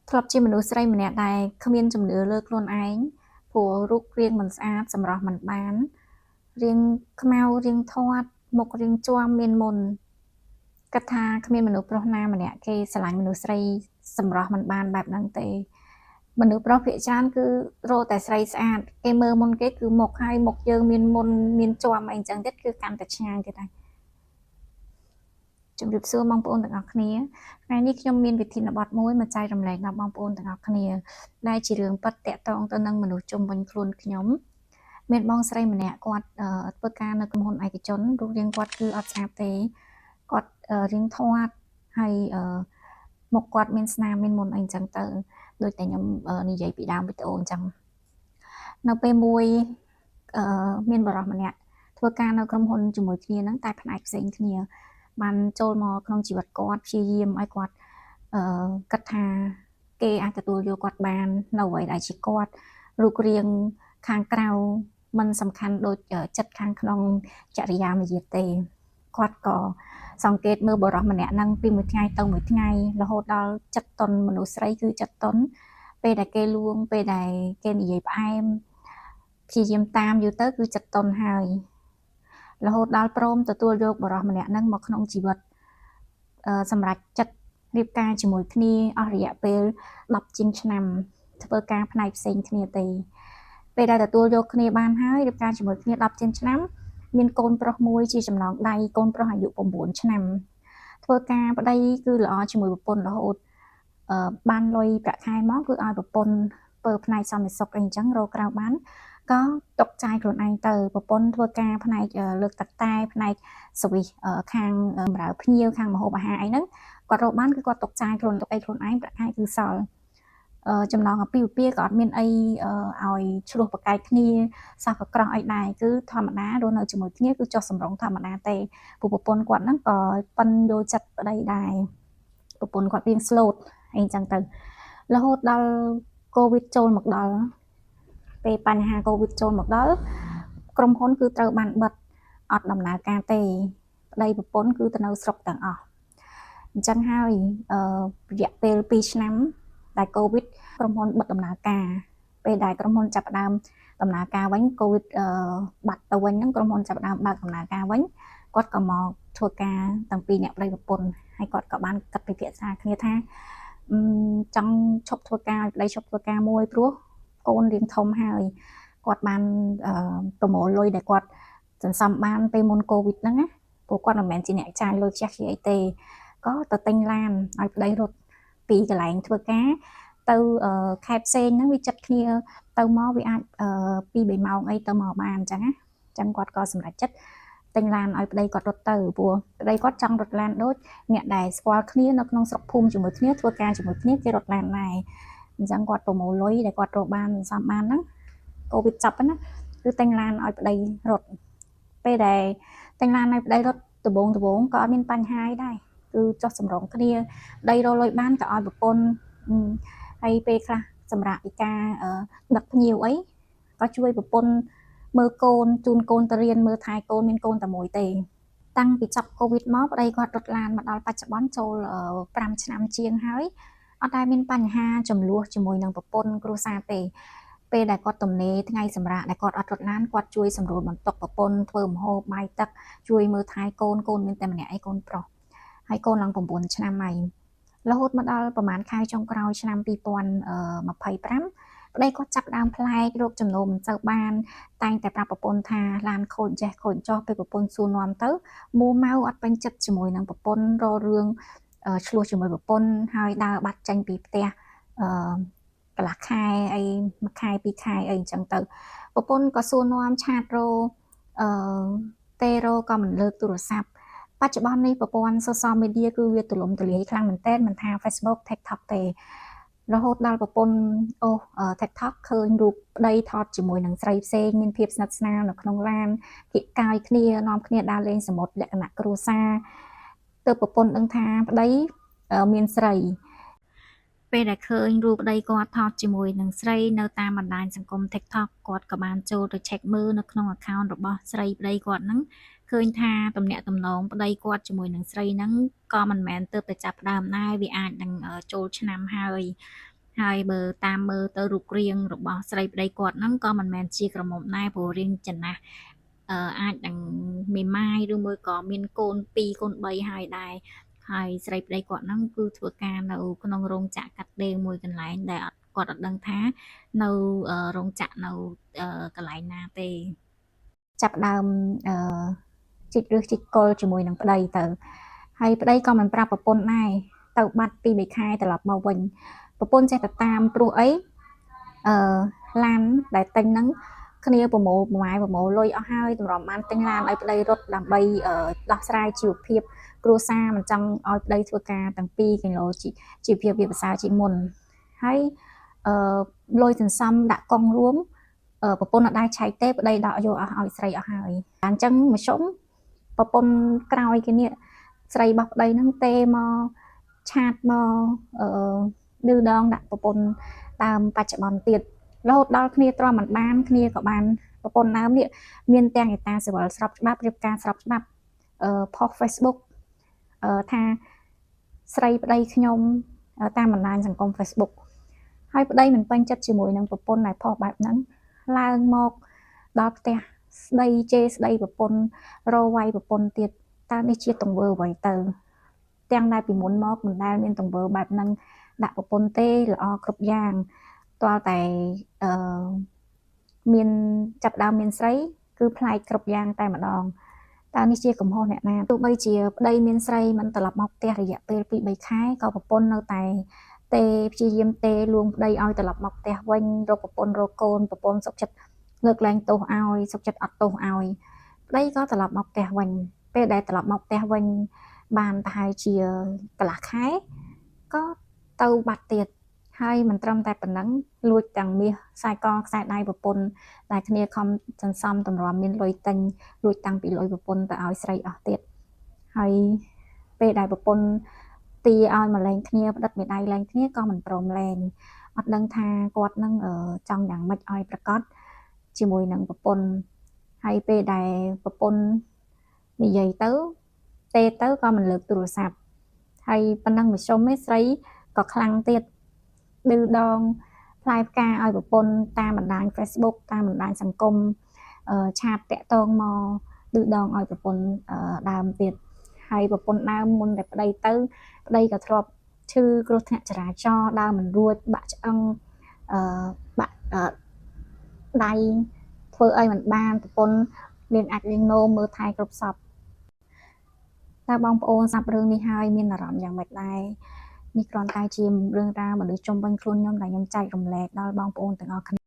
ធ្លាប់ជាមនុស្សស្រីម្នាក់ដែលគ្មានជំនឿលើខ្លួនឯងព្រោះរូបរាងមិនស្អាតសម្រស់មិនបានរាងខ្មៅរាងធាត់មុខរាងជាំមានមុនគិតថាគ្មានមនុស្សប្រុសណាម្នាក់គេស្រឡាញ់មនុស្សស្រីសម្រស់មិនបានបែបហ្នឹងទេមនុស្សប្រុសភាគច្រើនគឺរកតែស្រីស្អាតគេមើលមុនគេគឺមុខហើយមុខយើងមានមុនមានជាំអីអញ្ចឹងទៀតគឺកាន់តែឆ្ងាញ់ទៀតហើយជំរាបសួរបងប្អូនទាំងអស់គ្នាថ្ងៃនេះខ្ញុំមានវិធានបទមួយមកចែករំលែកដល់បងប្អូនទាំងអស់គ្នាដែលជារឿងពិតតាក់ទងទៅនឹងមនុស្សជុំវិញខ្លួនខ្ញុំមានបងស្រីម្នាក់គាត់ធ្វើការនៅក្រុមហ៊ុនឯកជនរូបរាងគាត់គឺអត់ស្អាតទេគាត់រាងធាត់ហើយមុខគាត់មានស្នាមមានមុនអីអញ្ចឹងទៅដូចតែខ្ញុំនិយាយពីដើមវីដេអូអញ្ចឹងនៅពេលមួយមានបុរសម្នាក់ធ្វើការនៅក្រុមហ៊ុនជាមួយគ្នាហ្នឹងតែផ្នែកផ្សេងគ្នាបានចូលមកក្នុងជីវិតគាត់ព្យាយាមឲ្យគាត់គិតថាគេអាចទទួលយកគាត់បាននៅអ្វីដែលជាគាត់រូបរាងខាងក្រៅមិនសំខាន់ដូចចិត្តខាងក្នុងចរិយាមារយាទទេគាត់ក៏សង្កេតមើលបុរសម្នាក់ហ្នឹងពីមួយថ្ងៃទៅមួយថ្ងៃរហូតដល់ចិត្តតន់មនុស្សស្រីគឺចិត្តតន់ពេលដែលគេលួងពេលដែលគេនិយាយផ្អែមព្យាយាមតាមយូរទៅគឺចិត្តតន់ហើយរហូតដល់ព្រមទទួលយកបុរសម្នាក់ហ្នឹងមកក្នុងជីវិតសម្រាប់ចិត្តរៀបការជាមួយគ្នាអស់រយៈពេល10ជាងឆ្នាំធ្វើការផ្នែកផ្សេងគ្នាទេពេលដែលទទួលយកគ្នាបានហើយរៀបការជាមួយគ្នា10ជាងឆ្នាំមានកូនប្រុសមួយជាចំណងដៃកូនប្រុសអាយុ9ឆ្នាំធ្វើការប្តីគឺល្អជាមួយប្រពន្ធរហូតបានលុយប្រាក់ខែមកគឺឲ្យប្រពន្ធធ្វើផ្នែកសន្តិសុខអីអញ្ចឹងរកក្រៅបានក៏ຕົកចាយខ្លួនឯងទៅប្រពន្ធធ្វើការផ្នែកលើកទឹកតែផ្នែកសវិសខាងបម្រើភ្ញៀវខាងម្ហូបអាហារអីហ្នឹងគាត់រកបានគឺគាត់ຕົកចាយខ្លួនទុកអីខ្លួនឯងប្រាក់ខែគឺសល់ចំណងអាពាហ៍ពិពាហ៍ក៏អត់មានអីឲ្យឆ្លោះប្រកែកគ្នាសោះកក្រោះអីដែរគឺធម្មតារស់នៅជាមួយគ្នាគឺចុះសម្រុងធម្មតាទេព្រោះប្រពន្ធគាត់ហ្នឹងក៏ប៉ិនយល់ចិត្តប្តីដែរប្រពន្ធគាត់រៀង slow អីចឹងទៅរហូតដល់កូវីដចូលមកដល់ពេលបញ្ហាកូវីដចូលមកដល់ក្រុមហ៊ុនគឺត្រូវបានបិទអត់ដំណើរការទេប្តីប្រពន្ធគឺទៅនៅស្រុកទាំងអស់អញ្ចឹងហើយរយៈពេល2ឆ្នាំដែលកូវីដក្រុមហ៊ុនបិទដំណើរការពេលដែលក្រុមហ៊ុនចាប់ផ្ដើមដំណើរការវិញកូវីដបាត់ទៅវិញហ្នឹងក្រុមហ៊ុនចាប់ផ្ដើមបើកដំណើរការវិញគាត់ក៏មកធ្វើការតាំងពីអ្នកប្តីប្រពន្ធហើយគាត់ក៏បានគិតពិភាក្សាគ្នាថាចង់ឈប់ធ្វើការឲ្យប្តីឈប់ធ្វើការមួយព្រោះកូនរៀងធំហើយគាត់បានប្រមូលលុយដែលគាត់សន្សំបានពេលមុនកូវីដហ្នឹងណាព្រោះគាត់មិនមែនជាអ្នកចាយលុយខ្ជះខ្ជាយអីទេក៏ទៅទិញឡានឲ្យប្តីរត់ពីកន្លែងធ្វើការទៅខេត្តផ្សេងហ្នឹងវាចិត្តគ្នាទៅមកវាអាច2 3ម៉ោងអីទៅមកបានអញ្ចឹងណាអញ្ចឹងគាត់ក៏សម្រេចចិត្តទិញឡានឲ្យប្តីគាត់រត់ទៅព្រោះប្តីគាត់ចង់រត់ឡានដូចអ្នកដែលស្គាល់គ្នានៅក្នុងស្រុកភូមិជាមួយគ្នាធ្វើការជាមួយគ្នាគេរត់ឡានដែរអញ្ចឹងគាត់ប្រមូលលុយដែលគាត់រកបានសំបានហ្នឹងកូវីដចាប់ណាគឺទិញឡានឲ្យប្តីរត់ពេលដែលទិញឡានឲ្យប្តីរត់ដំបងដំបងក៏អត់មានបញ្ហាអីដែរគឺចុះសម្រងគ្នាប្តីរកលុយបានក៏ឲ្យប្រពន្ធហើយពេលខ្លះសម្រាប់ពីការដឹកភ្ញៀវអីក៏ជួយប្រពន្ធមើលកូនជូនកូនទៅរៀនមើលថែកូនមានកូនតែមួយទេតាំងពីចាប់កូវីដមកប្តីគាត់រត់ឡានមកដល់បច្ចុប្បន្នចូល5ឆ្នាំជាងហើយអត់ដែលមានបញ្ហាចំនួនជាមួយនឹងប្រពន្ធគ្រួសារទេពេលដែលគាត់ទំនេរថ្ងៃសម្រាប់ដែលគាត់អត់រត់ឡានគាត់ជួយសម្រួលបន្ទុកប្រពន្ធធ្វើម្ហូបបាយទឹកជួយមើលថែកូនកូនមានតែម្នាក់ឯងកូនប្រុសហើយកូនឡើង9ឆ្នាំហើយរហូតមកដល់ប្រហែលខែចុងក្រោយឆ្នាំ2025ប្តីគាត់ចាប់ដើមប្លែករកចំណូលមិនសូវបានតែងតែប្រាប់ប្រពន្ធថាឡានខូចចេះខូចចោះពេលប្រពន្ធសួរនាំទៅមួម៉ៅអត់ពេញចិត្តជាមួយនឹងប្រពន្ធរករឿងឆ្លោះជាមួយប្រពន្ធហើយដើរបាត់ចេញពីផ្ទះអឺកន្លះខែអីមួយខែពីរខែអីអញ្ចឹងទៅប្រពន្ធក៏សួរនាំឆាតរោអឺតេរ៉ូក៏មិនលើកទូរស័ព្ទបច្ចុប្បន្ននេះប្រព័ន្ធ social media គឺវាទូលំទូលាយខ្លាំងមែនទែនមិនថា Facebook TikTok ទេរហូតដល់ប្រពន្ធអូ TikTok ឃើញរូបប្តីថតជាមួយនឹងស្រីផ្សេងមានភាពស្និទ្ធស្នាលនៅក្នុងឡានគៀកកាយគ្នានាំគ្នាដើរលេងសមុទ្រលក្ខណៈគ្រួសារទើបប្រពន្ធដឹងថាប្តីមានស្រីពេលដែលឃើញរូបប្តីគាត់ថតជាមួយនឹងស្រីនៅតាមបណ្ដាញសង្គម TikTok គាត់ក៏បានចូលទៅ check មើលនៅក្នុង account របស់ស្រីប្តីគាត់ហ្នឹងឃើញថាទំនាក់ទំនងប្តីគាត់ជាមួយនឹងស្រីហ្នឹងក៏មិនមែនទើបតែចាប់ផ្ដើមដែរវាអាចនឹងចូលឆ្នាំហើយ ហើយបើតាមមើលទៅរូបរាងរបស់ស្រីប្តីគាត់ហ្នឹងក៏មិនមែនជាក្រមុំដែរព្រោះរាងចំណាស់អាចនឹងមេម៉ាយឬមួយក៏មានកូន2កូន3ហើយដែរហើយស្រីប្តីគាត់ហ្នឹងគឺធ្វើការនៅក្នុងរោងចក្រកាត់ដេរមួយកន្លែងដែលអត់គាត់អត់ដឹងថានៅរោងចក្រនៅកន្លែងណាទេចាប់ដើមអឺជីកឬជីកគល់ជាមួយនឹងប្តីទៅហើយប្តីក៏មិនប្រាប់ប្រពន្ធដែរទៅបាត់ពី3ខែត្រឡប់មកវិញប្រពន្ធចេះតែតាមព្រោះអីអឺឡានដែលទិញហ្នឹងគ្នាប្រមូលម៉ែប្រមូលលុយអស់ហើយតម្រាំបានទិញឡានឲ្យប្តីរត់ដើម្បីដោះស្រាយជីវភាពគ្រួសារមិនចង់ឲ្យប្តីធ្វើការទាំងពីរគីឡូជីវភាពវាប្រសើរជាងមុនហើយអឺលុយសន្សំដាក់កងរួមប្រពន្ធអត់ដែរឆែកទេប្តីដកយកអស់ឲ្យស្រីអស់ហើយអញ្ចឹងមធ្យមប្រពន្ធក្រោយគេនេះស្រីរបស់ប្តីហ្នឹងទេមក chat មកអឺឌឺដងដាក់ប្រពន្ធតាមបច្ចុប្បន្នទៀតរហូតដល់គ្នាទ្រាំមិនបានគ្នាក៏បានប្រពន្ធដើមនេះមានទាំងអេតាស៊ីវិលស្របច្បាប់រៀបការស្របច្បាប់អឺផុស Facebook អឺថាស្រីប្តីខ្ញុំតាមបណ្ដាញសង្គម Facebook ហើយប្តីមិនពេញចិត្តជាមួយនឹងប្រពន្ធដែលផុសបែបហ្នឹងឡើងមកដល់ផ្ទះស្ដីជេរស្ដីប្រពន្ធរវាយប្រពន្ធទៀតតើនេះជាទង្វើអ្វីទៅទាំងដែលពីមុនមកមិនដែលមានទង្វើបែបហ្នឹងដាក់ប្រពន្ធទេល្អគ្រប់យ៉ាងទាល់តែអឺមានចាប់ដើមមានស្រីគឺប្លែកគ្រប់យ៉ាងតែម្ដងតើនេះជាកំហុសអ្នកណាទោះបីជាប្តីមានស្រីមិនត្រឡប់មកផ្ទះរយៈពេល2 3ខែក៏ប្រពន្ធនៅតែទេព្យាយាមទេលួងប្តីឲ្យត្រឡប់មកផ្ទះវិញរកប្រពន្ធរកកូនប្រពន្ធសុខចិត្តលើកលែងទោសឲ្យសុខចិត្តអត់ទោសឲ្យប្តីក៏ត្រឡប់មកផ្ទះវិញពេលដែលត្រឡប់មកផ្ទះវិញបានប្រហែលជាកន្លះខែក៏ទៅបាត់ទៀតហើយមិនត្រឹមតែប៉ុណ្ណឹងលួចទាំងមាសខ្សែកខ្សែដៃប្រពន្ធដែលគ្នាខំសន្សំតម្រាំមានលុយទិញលួចតាំងពីលុយប្រពន្ធទៅឲ្យស្រីអស់ទៀតហើយពេលដែលប្រពន្ធទីឲ្យមកលែងគ្នាផ្ដិតមេដៃលែងគ្នាក៏មិនព្រមលែងអត់ដឹងថាគាត់នឹងចង់យ៉ាងម៉េចឲ្យប្រកាសជាមួយនឹងប្រពន្ធហើយពេលដែលប្រពន្ធនិយាយទៅទេទៅក៏មិនលើកទូរស័ព្ទហើយប៉ុណ្ណឹងមធ្យមឯស្រីក៏ខ្លាំងទៀតឌឺដងផ្លែផ្កាឲ្យប្រពន្ធតាមបណ្ដាញ Facebook តាមបណ្ដាញសង្គម chat តាក់ទងមកឌឺដងឲ្យប្រពន្ធដើមទៀតហើយប្រពន្ធដើមមុនតែប្តីទៅប្តីក៏ធ្លាប់ឈឺគ្រោះថ្នាក់ចរាចរណ៍ដើរមិនរួចបាក់ឆ្អឹងអឺបាក់ដៃធ្វើអីមិនបានប្រពន្ធលាងអាចលាងនោមមើលថែគ្រប់សពតើបងប្អូនស្ដាប់រឿងនេះហើយមានអារម្មណ៍យ៉ាងម៉េចដែរនេះគ្រាន់តែជារឿងរ៉ាវមនុស្សជុំវិញខ្លួនខ្ញុំដែលខ្ញុំចែករំលែកដល់បងប្អូនទាំងអស់គ្នា។